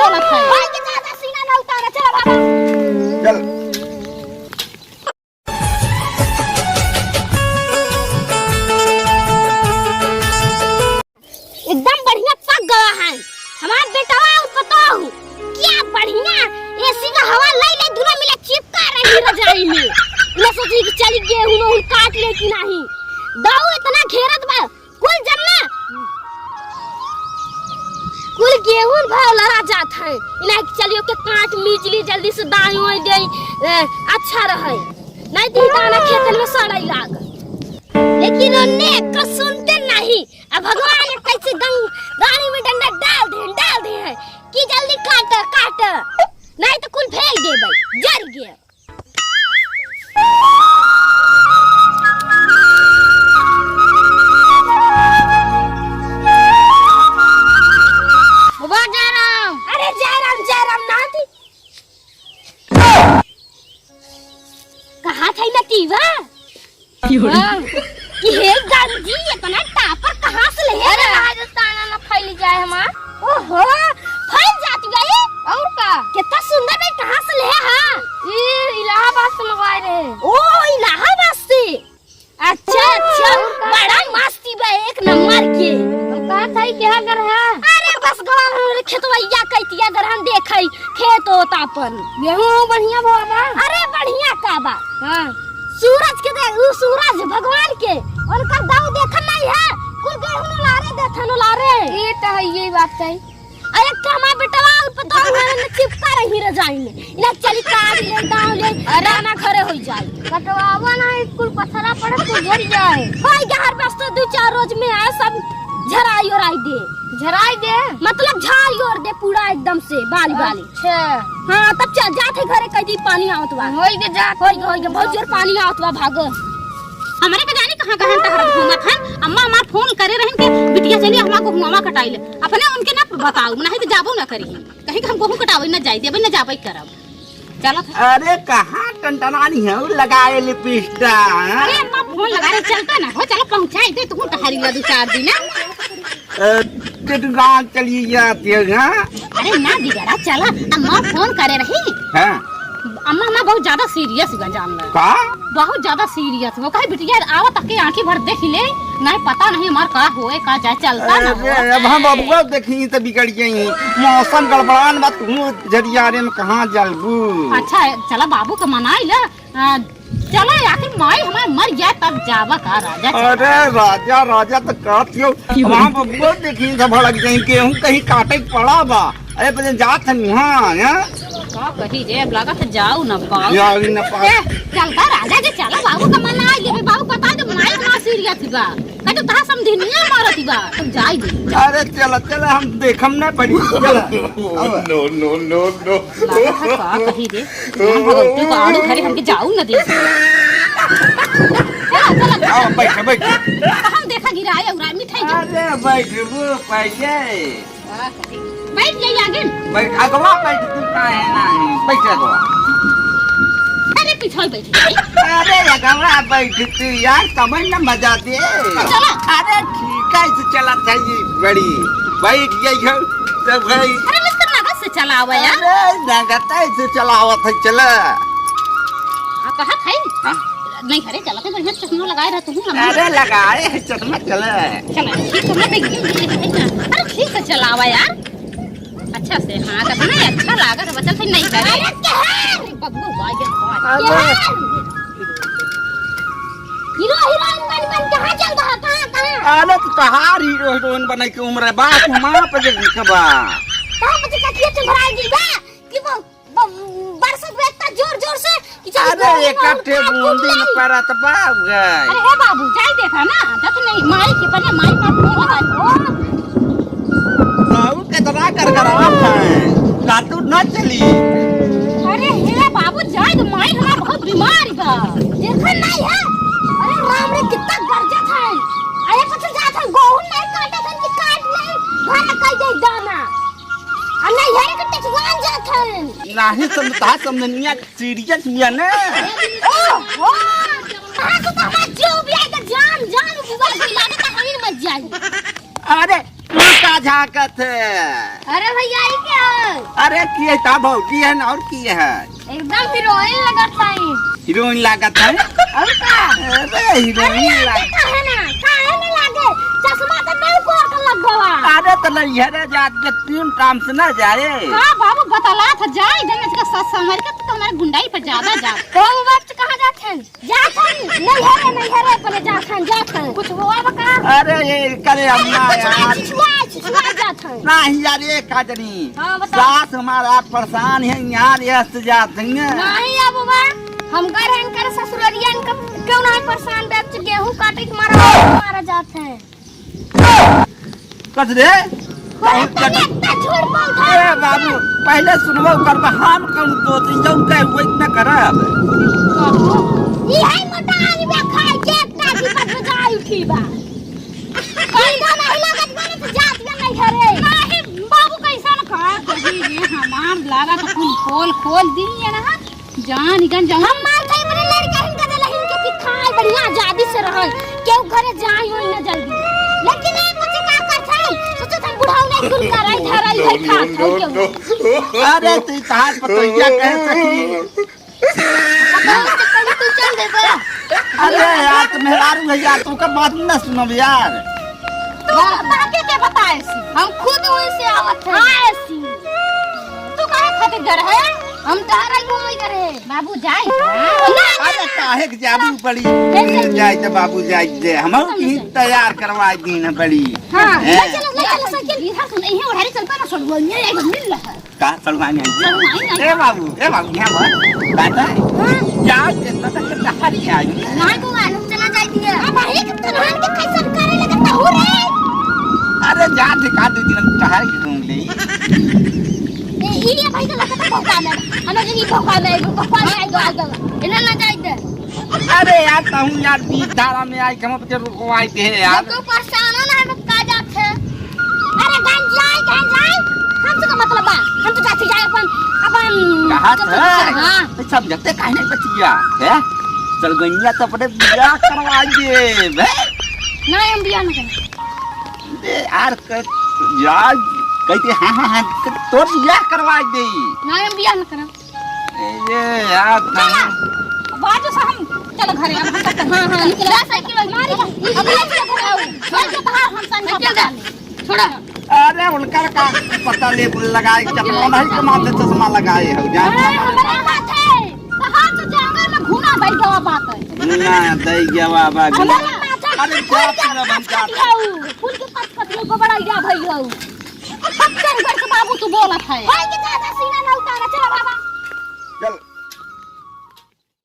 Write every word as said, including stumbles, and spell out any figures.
चलत है। भाई के ज्यादा सीना ना उतारा, चलो बाबा। चल। एकदम बढ़िया पक गवा है। हमार बेटवा और पतोहू, क्या बढ़िया एसी का हवा लई लई, दुनो मिले चिपका रही रजाई में। न सोची कि चली गेहूं ओहूं काट ले कि नहीं। दाऊ इतना घेरत बा, कुल जन्ना, कुल गेहूं भा लड़ा जात है। इन्हें चलियो के काट मीच ली जल्दी से, दाई ओई दे, ए, अच्छा रहे, नहीं तो दाना खेतन में सड़ाई लाग। लेकिन ओन्ने एको सुनते नहीं। अब भगवान एक कैसे गंग-, गाड़ी में डंडा डाल दे, डाल दे है कि जल्दी काट, काट, नहीं तो कुल फेंक देबे, जर गए। बाबा जयराम। अरे जयराम, जयराम ना थी। कहा था नतीवा? की हो रही? हाँ। कि हे गंजी, इतना टापर कहाँ से ले अरे, है? राजस्थान में फैल जाए हमार। ओहो, फैल जाती बा ये? और का? कितना सुंदर बा, कहाँ से ले है? ई इलाहाबाद से मंगवाए रहे। ओ, इलाहाबाद से? अच्छा, अच्छा, और का? बड़ा मस्ती बा, एक नंबर के। हम कहा था, ई क्या कर है? अरे, बस गवा में खेतवैया कैतिया अगर हम देखई, खेत होत आपन। गेहूं बढ़िया भवा बा? अरे बढ़िया का बा? हाँ। सूरज के दे, उ सूरज भगवान के, उनकर दाऊ देखल नहीं है, कुल गेहूं उलारे देथन उलारे। ये तो है, ये बात है। अरे एक तो हमार बेटवा और पता हुआ ने चिपका रही रजाई में। इन्हें चली काट ले, दाव ले, अरे। दाना घरे हो जाए। कटवावा ना, कुल पथरा पड़े तो झर जाए। भाई के हर बस तो दो चार रोज में आए, सब झराई ओराई दे। झराई दे? मतलब झाड़ी ओर दे पूरा एकदम से, बाली, बाली। अच्छा। हाँ, तब चल, जात है घरे, कह दी पानी आवत बा। होई के जात होई के, होई के, बहुत जोर पानी आवत बा, भागो। हमरे के जानी कहाँ कहाँ टहरत घूमत है। अम्मा हमार फोन करे रहन के, "बिटिया चली, हमार गेहुआवा कटाई ले।" अपने उनके ना बताऊ, नहीं तो जाबो ना करी। कहीं के हम गेहूं कटावे ना जाई देबे, ना जाबे करब। चलत है। अरे, कहाँ टनटनानी है, उ लगाए लिपस्टिक, हाँ? अरे, अम्मा फोन लगा रहे, चलता ना हो, चलो पहुँचाई दे, तू टहरी ला दो चार दिन, हाँ? अ, ते तू गाँव चली जाती है, हाँ? अरे ना बिगड़ा, चला, अम्मा फोन करे रही। हाँ। अम्मा, अम्मा बहुत ज्यादा सीरियस बा, जान ले। का? बहुत ज्यादा सीरियस हो, कहे बिटिया आवा तक के आंखी भर देख ले, नहीं पता नहीं हमार का होए, का जाए, चलता ना अरे, हो। अब हम बबुआ देखी त बिगड़ गई, मौसम गड़बड़ान बा, तू झरियारे में कहाँ जालबू? अच्छा, चला बाबू के मनाई ले, आ, चलो, आखिर माई हमार मर जाए तब जावा का राजा, चला। अरे राजा, राजा तो कहत हो, वहाँ बबुआ देखी तो भड़क जाई, गेहूं कहीं काटे के पड़ा बा। अरे पहले जात है वहाँ, हैं? का कही रे, अब लागत है जाऊ ना पाऊ। जाऊ ना पाऊ। ए, चलता राजा जी, चला बाबू का मन आई, ये बाबू बता दे, माई ना सीरियस बा। कहे तो तोहरा समधिनिया मारत बा, हम जाई दे। अरे चला, चला, हम देखम ना पड़ी। चला। No, no, no, no। लागत है का कही रे, यहाँ भगवती को आड़ू घरे हमके जाऊ न दे। चला, चला, चला। आओ, बैठ, बैठ। तो हम देखा गिराए उराए मिठाई दे। अरे, बैठ, वो पहले। बैठ जाइए आगे। बैठ, अगवा बैठ, तू काहे नाही? बैठ अगवा। अरे, पिछोई बैठ। अरे, अगवा बैठ तू यार, तब न मजा दे। चला। अरे, ठीक है, से चला जाइए, बड़ी। बैठ जाइए, सब भाई। अरे, मिस्टर नगद से चलावा यार। अरे, नगद से चलावत है, चला। हाँ, कहा खाई? हाँ। नहीं, अरे, चला, तो बढ़िया चश्मा लगाए रहते हैं, हम। अरे, लगाए है चश्मा, चला। चला, ठीक है, मैं देख, देख, देख, देख। अरे, ठीक से चलावा यार। अच्छा से, हाँ, तो हमें अच्छा लागत है, बचल से नहीं करे। अरे, क्या है? बब्बू, वाह, ये, वाह। अरे। क्या है? हीरो, हीरोइन बन, बन, कहाँ चल रहा? कहाँ, कहाँ? अरे, तो तहार हीरो, हीरोइन बने की उम्र है, बाप हमारा पे जे लिखबा। कहाँ पे जे कटिया चुभराई दी बा? कि वो ब-, बरसत में इतना जोर, जोर से कि चली अरे, गई एक ना, अट्ठे बूंदी में परत बा गई। अरे हे बाबू, जाई देखा ना, जत नहीं, माई के बने, माई का फोन लगा दो। बाबू कितना कर कर आप हैं, काटू ना चली। अरे हे बाबू, जाई तो माई हमार बहुत बीमार बा। देखन नहीं है? अरे राम रे, कितना गरजत है। अरे पछे जात है, गोहूं नहीं काटत है कि काट नहीं, भरा कई दे दाना। आ नहीं है कि टिकवान जात है। नाही समझता, समझनिया सीरियस मिया ने। ओहो, कहाँ से तो हमार जीव भी आएगा, जान, जान, बुआ भी लागे तो हमीर मत जाई। अरे, तू का झांकत है? अरे भैया, ई क्या है? अरे, की है ता भौजी है ना, और की है? एकदम हीरोइन लगत है। हीरोइन लागत है? और का? अरे, हीरोइन अरे, लाग- लागत है ना, काहे न लागे? चश्मा तो नहीं कोर के लग गवा। अरे, तो नैहरे जात के तीन काम से ना जाए। हाँ बाबू, बतला था जाए, जब इसका सस समझ के तो हमारे गुंडाई पर ज्यादा जा। तो वो वक्त कहाँ जात है? जात हन, नैहरे, नैहरे अपने जात हन, जात हन। कुछ हुआ बा का? अरे ये करे अम्मा कुछ ना, यार। छिछुआ, छिछुआ जात हन। नाही यार, ये का जनी। हाँ, बताओ। सास हमारा परेशान है, यहाँ व्यस्त जात हैं। नाही अब बा, हम घर हैं, इनकर ससुररिया, इनका क्यों नाही परेशान, बेच गेहूं काटे के मारा, मारा जात हैं। कस रे? बहुत बहुत जट- इतना झूठ बोलत है। ए बाबू, पहले सुनबो करबा, हम कौन दो तीन जौन कहे हुए इतना करब। बाबू, ई है मोटा आदमी खाए के इतना की बजाई उठी बा। पैदा नहीं लागत बने तो जात में नहीं घरे। नाही बाबू, कैसा न कहा कभी ये हमार लागा तो कुल पोल खोल दी है ना। जान इगन जान। हम मार खाई मने लड़का हिनका दे लहिन के कि खाए बढ़िया आजादी से रहल। केहू घरे जाई होई ना जल्दी। लेकिन एक बच्चे का कर थे? सोचो तुम बुढ़ाऊ नहीं कुल कराई धराई है खा खाई के। अरे तू तार पतोहिया कह सकी। तू चल दे बा। अरे यार, तो मेहरारू है यार, तो ओकर बात न सुनब यार। तू बाकी के बताए सी? हम खुद वहीं से आवत है। आए सी। तू काहे खातिर डर है? हम टहरे घूमे करे। बाबू जाए। ना, ना, अरे ना। काहे के जाबू पड़ी? कैसे? जाए तो बाबू जाए दे। हम समझे। की तैयार करवा दीन बड़ी। हाँ, हैं? ले चलो, ले चलो साइकिल। इधर सुन, इहे ओढ़ारी चल पा ना, सड़ुआ, ये एक मिल रहा है। का सड़ुआ में आई? सड़ुआ में आई। ए बाबू, ए बाबू, यहाँ बोल। बात है? हाँ। जाए दे, तो तक टहर के आई। ना, तू मालूम चला जाए दिया। अब भाई, कितना धान के कैसन करे लगे तहू रे? अरे, जा दे, का दे दिन टहर के घूम ले। ए, ई रे भाई, तो लगता भौकाल है। हमें जो ई भौकाल है, ई भौकाल है, आई दो, आई दो। इन्हें ना जाए दे। अरे यार, तहूँ यार, बीच धारा में आई, कहाँ पे रुकवाई दे यार। जब तू परेशान हो ना, हम का जात है। अरे गंज जाए, गंज जाए, हमसे का मतलब बा? हम तो जाते जाए अपन, अपन कहा कब था? हाँ। तो सब जगते काहे नहीं बचिया, है? चल गंजिया तो अपने बियाह करवा दे, बे। नहीं, हम बियाह नहीं करें। बे यार, क-, यार, कहते, हाँ, हाँ, हाँ, तोर बियाह करवा दे। नहीं, हम बियाह नहीं करें। ए, ये यार, चला। नहीं। बाजू से हम, चलो घरे, अब हम तक, हाँ, हाँ, निकल। जा साइकिल वाली, मारी जा। अब ले चलो घरे, आओ। चल के बाहर हम संग साइकिल दे। छोड़ा। अरे, उनका का पता ले, लगाए चश्मा, नहीं कमाते चश्मा लगाए हो, जान। अरे, हमारे हाथ है। बाहर से जंगल में घूना दई गवा बात है। घूना दई गवा बा, हमारे घूना। हाथ है। अरे, फूल के जात ना बन जात। पत्ती हऊ, फूल के पत्ती हऊ, बड़ा गया भई हऊ। पत्थर घर के बाबू तू बोलत है। होई के ज्यादा सीना ना उतारा, चला